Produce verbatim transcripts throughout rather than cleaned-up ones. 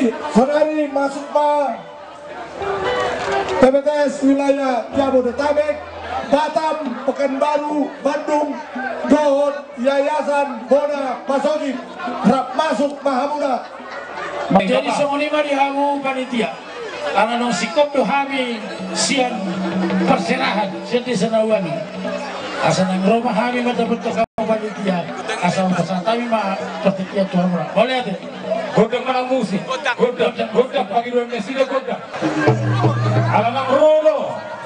Saonari masuk ma P P T S wilayah Jabodetabek, Batam, Pekanbaru, Bandung, dohot Yayasan Bona Pasogit, rap masuk ma hamuna. Jadi songon i ma di hamu panitia. Ala naung singkop do hami sian parserahan sian desa na ua i. Asa naeng ro ma hami mandapothon hamu panitia. Asa pasahat hami ma partingkian tu hamuna. Mauliate. Gondang ma nang musik. Gondang, gondang, gondang, pangidoan nasida gondang. Ala naeng ro do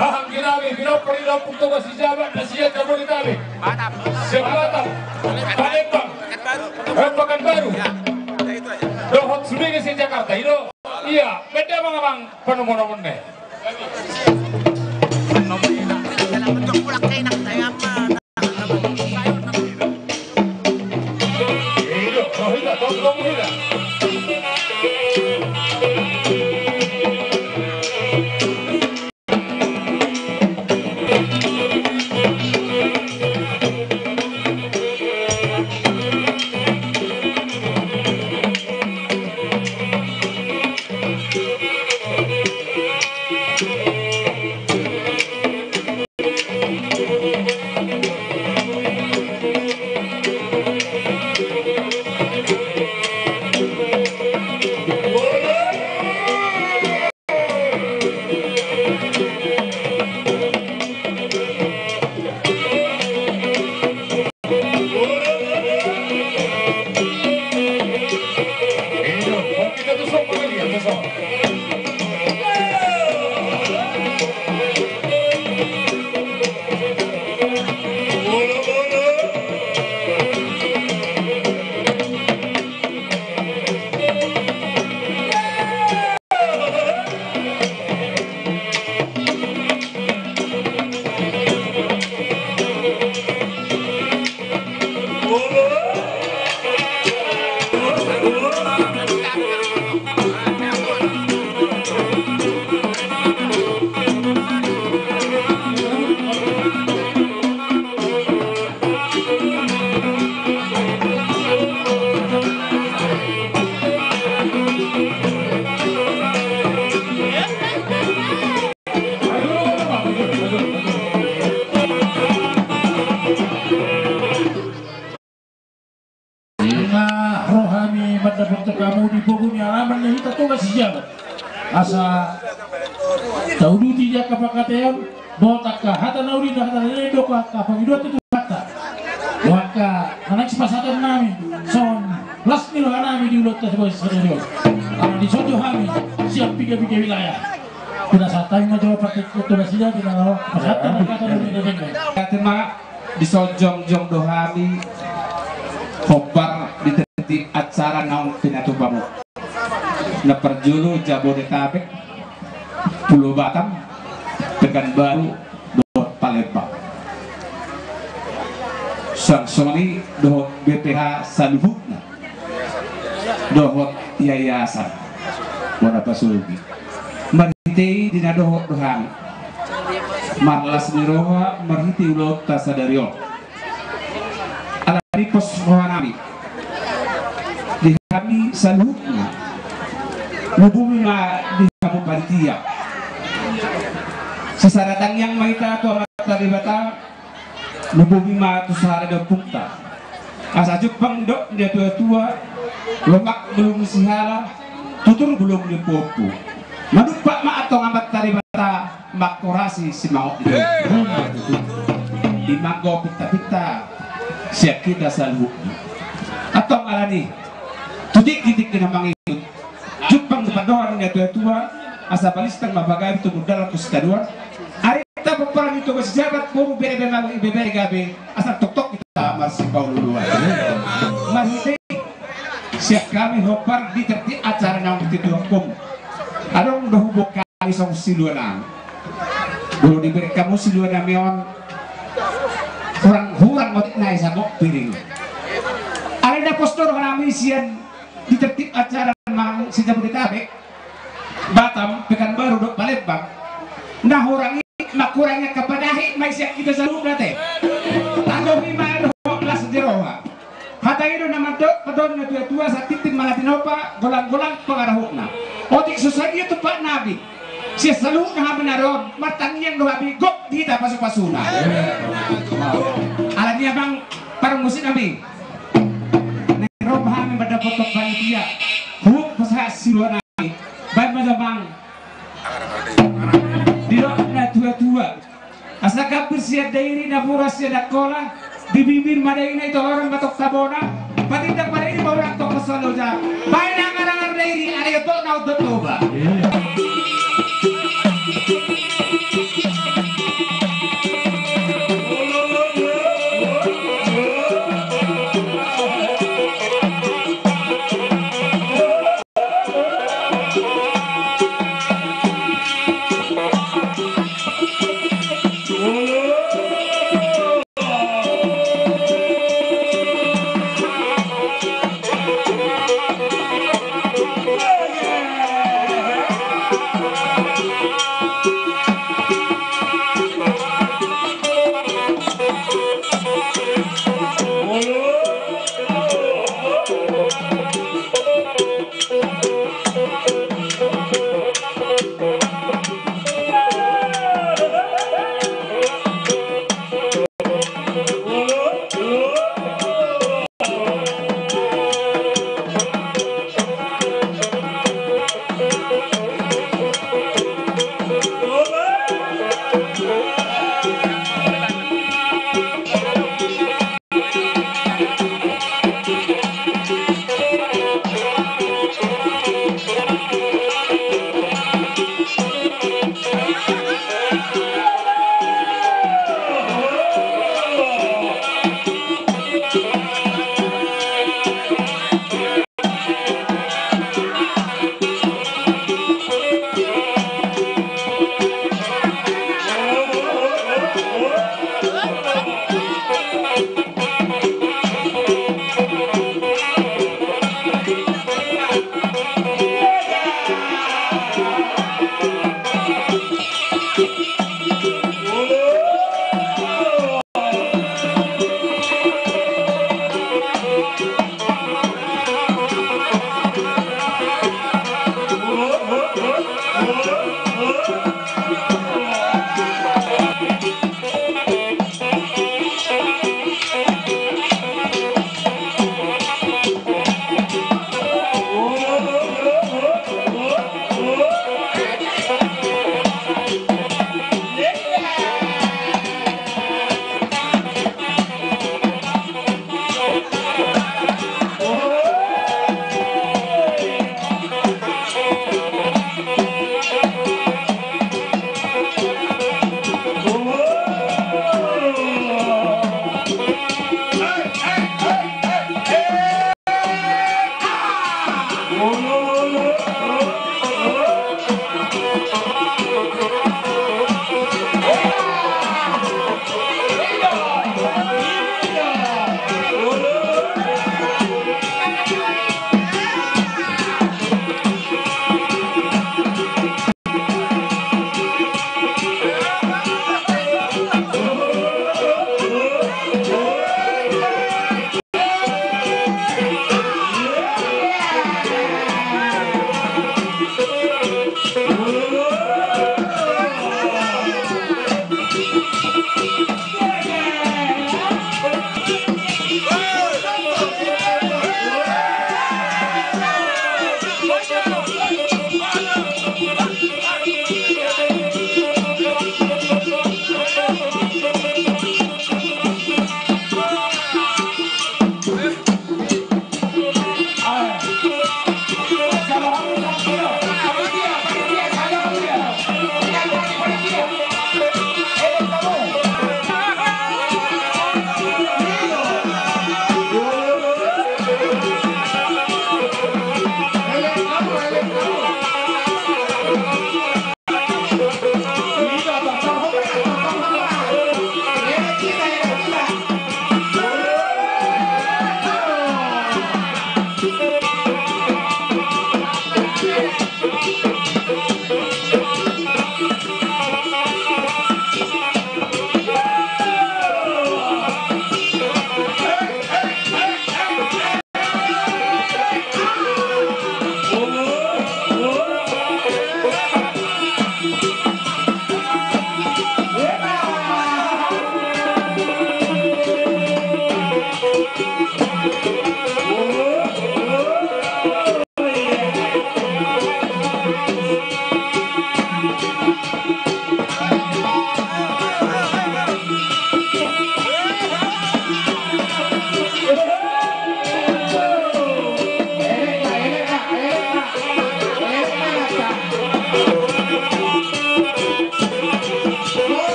haha anggi nami, pinompar ni Ompung Toga Sijabat na sian Jabodetabek, sian Batam, Palembang, eh, Pekanbaru, dohot sude sian Jakarta, i do. Ia, beda ma amang panomunomuonna i. Nga ro hami mandapothon hamu di pogu ni alaman ni hita Toga Sijabat. Asa tauduti di angka panghataion, dohot angka hata na uli, hata na leleng, dohot angka pangidoan tu Tuhanta. Dohot angka na naeng sipasahaton nami, songon las ni roha nami di ulaonta sadari on. Ala dison do hami sian piga-piga wilayah. Hupasahat hami ma jolo partingkian tu nasida, di na laho pasahat hami angka hata na uli, na leleng. Ate ma. Dison jongjong do hami hombar di tertib acara naung pinatupa muna. Na parjolo Jabodetabek, Pulo Batam, Pekanbaru, dohot Palembang. Suang songon i dohot B P H saluhutna. Dohot Yayasan Bona Pasogit. Marhite i di na dohot do hami marlas ni roha marhite ulaonta sadari on. Ala ni pos roha nami di hami saluhutna, lumobi ma di hamu panitia. Sisada tangiang ma hita tu Amanta Debata. Lumobi ma tu sada ni ompungta. Asa jumpang didok ni na tua-tua, lomak bulung ni sihala, tutur bulung ni ompu-ompu. Manumpak ma antong Amanta Debata, manghorasi simangot ni ompu. I ma anggo pinta-pinta sian hita saluhutna. Antong ala ni i, tu tingki-tingki na mangihut, jumpang tu pandohan ni na tua-tua, asa balintang ma pagabe, tumundalhon tu sitadoan. Arinta pomparan ni Toga Sijabat, boru, bere, bere, bere gabe, asa toktok hita marsipaolo-oloan. Marhite i, sian hami hombar di tertib acara naung pinatupa muna. Adong do huboan hami songon silua nami. Molo dibereng hamu silua nami on, hurang, hurang otik nai sangop piring. Alai na pos do roha nami sian di tertib acara manang sian Jabodetabek, Batam, Pekanbaru dohot Palembang. Na hurang i mangkurangi angka padahi ma i sian hita saluhutna, ate. Tagohi ma dohot las ni roha. Hata i do na mandok, padohon na tua-tua, satitik ma na tinopa, golang-golang pangarahutna. Otik so sadia tumpak nami. Sian saluhutna hami na ro, martangiang do hami, gok di hita pasu-pasuna. Alani i amang parmusik nami. Naeng ro hami mandapothon panitia. Huhut pasahat siroha nami. Baen ma amang. Didok na tua-tua. Asa gambir sian Dairi, na mura sian Angkola, di bibir ma daina, di tolonan ma tong tabona, patindak ma Dairi, paurang tong Saloja. Baen angar-angar Dairi, ane oto na oto Toba.